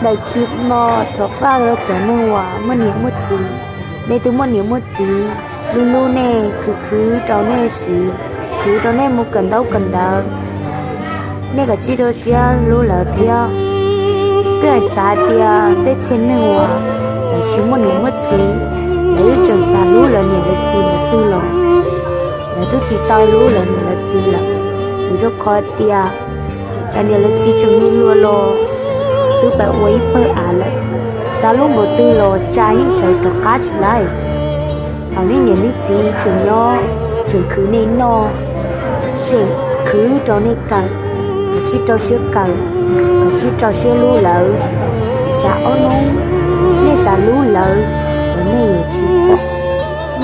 Thaum no thov faj rau cov neeg uas muaj niam muaj txiv, nej twb muaj niam muaj txiv, hlub hlub nej, khwv khwv rau nej siv, khwv rau nej mus kawm ntaub kawm ntawv, nej kom tsij rau siab hlub lawv thiab. Twb hais xav tias tej txhia neeg uas lawv tsis muaj niam muaj txiv, lawv yeej tseem xav hlub lawv niam lawv txiv mus twg los lawv twb tsis tau hlub lawv niam lawv txiv lawm, vim rau qhov tias lawv niam lawv txiv tseem luag luag los twb pab ua ib pawg av lawm, xav hlub mus twg los tsa yeej sawv rov qab tsis lawm. Thaum nej niam nej txiv tseem nyob, tseem khwv nej noj, tseem khwv rau nej kawm, kom tsij rau siab kawm, kom tsij rau siab hlub lawv. Tsam ob hnub nej xav hlub lawv los nej yuav tsis pom,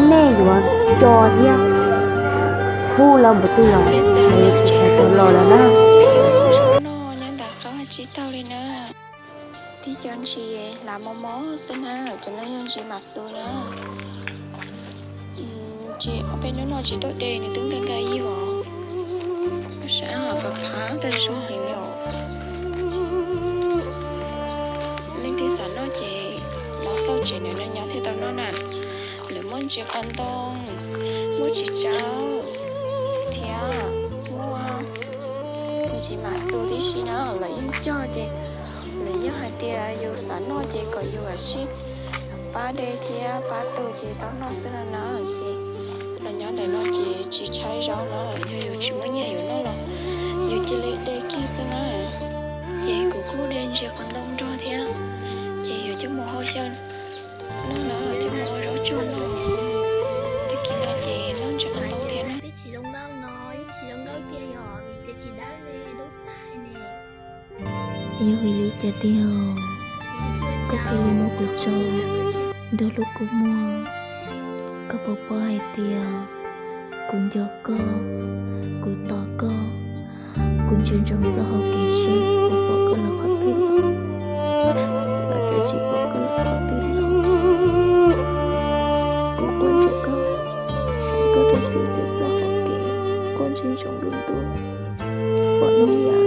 nej yuav co thiab hu lawv mus twg los lawv yuav tsis sawv tau los lawm na. Noj nyob ntawm qab tsis tau li na. Tib co ntsis hlav mos mos xwb na, cov no yog ntsis mas xus na. Tsis ob peb hnub no tsis tuaj de nws twb nkees nkees ib vos. Sab phav phav tag zog heev li os. Leej twg xav noj ces los xauj tsev nws no nyob thiaj tau noj na. Lawv muaj ntsis qos ntoo, muaj txiv tsawb thiab muaj ntsis mas xus tib si na, lawv yeej cog ces lawv yeej hais tias yus xav noj ces kom yus sib pab de thiab pab tu ces tau noj xwb no na. Ces los nyob ntawm no ces tsis tshaib zaub na, yog yus tsis muaj nyiaj yuav noj los yus cia li de kiag xwb na. Ces kuv kuj de ntsis qos ntoo nrog thiab, ces yuav coj mus hau xyaw noj na, coj mus ua zaub tsuag noj. Tag kis no ces noj ntsis qos ntoo thiab na. Yog vim li cas tiag, koj thiaj li muab kuv tso nrog lub kua muag? Koj puas paub hais tias kuv nco koj, kuv tos koj, kuv ntsia ntsoov txoj hau kev seb puas pom koj los qhov twg los, los cas tsis pom koj los qhov twg los. Kuv quaj ntsia koj, saib koj rau txhua txhua txoj hau kev, quaj ntsia ntsoov lub ntuj, pom lub yam